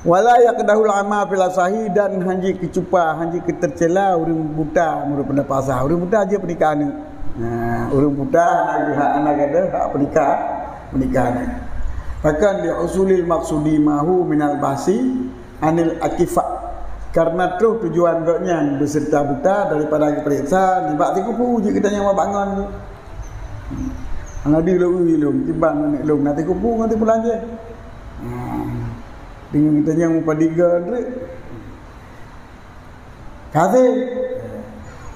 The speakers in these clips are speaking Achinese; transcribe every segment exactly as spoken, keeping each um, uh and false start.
Wala yaqdahul ama fil asahi, dan hanji keucupa, hanji keutercela ureuëng buta menurut pendapat sah. Ureuëng buta jeuet peunikah aneuk. Nah, ureuëng buta hana geuhak, hana geuhak peunikah, peunikah aneuk. Bahkan li usulil maqsudi mahu minal bahsi anil akifa. Karena troh tujuan gobnyan beserta buta daripada geupeuriksa nibak tikupu jeuet geutanyoe bangon. Hana di lôn ui lôn, kiban aneuk lôn na tikupu ngon tipu lanjeh. Hmm. Dengan kita yang mupadi gandrik. Kasih.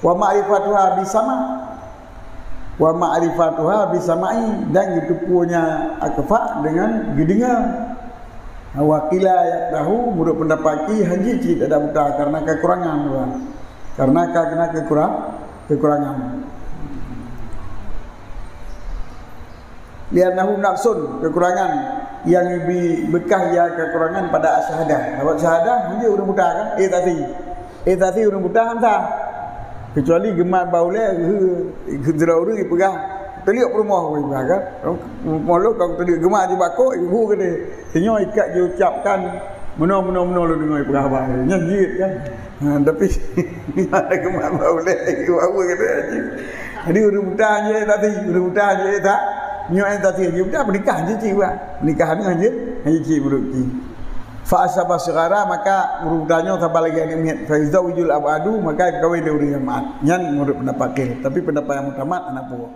Wa ma'rifatuha bisama. Wa ma'rifatuha bisama'i, dan geuteupeue nya akfa dengan geudengar. Wa qila yaqdahu, menurut pendapat ki hanji cit ada buta karena kekurangan orang. Karena karena kekurang kekurangan. Li'annahu naqsun, kekurangan yang lebih bekas ya kekurangan pada syahadah. Sebab syahadah hanya ureuëng buta kan? Eh, saksi. Eh, saksi ureuëng buta kan sah. Kecuali geumat bak ulée, eh, keudroe ureuëng ipeugah, "Teuliek peurumoh," ipeugah kan. Peurumoh lôn ka teuliek geumat jih bak kok, ibu kata. Tanyoe ikat jiucapkan, "Meunoe, meunoe, meunoe lôn deungoe ipeugah haba." Nyan jeuet kan? Ha, tapi ada geumat bak ulée, ibu kata jih. Jadi ureuëng buta jeuet tadi, ureuëng buta jeuet tak? Nyoe tadi jeuet buta, menikah jih cit, Pak. Menikah ni jeuet, jeuet cit menurut ki. Fa asaba sighara, maka ureuëng buta nyoe saban lagée aneuk miet. Fa yuzawijul ab'adu, maka kawin lé ureuëng nyang mat. Nyan menurut pendapat khilaf. Tapi pendapat yang mutamat hana peue.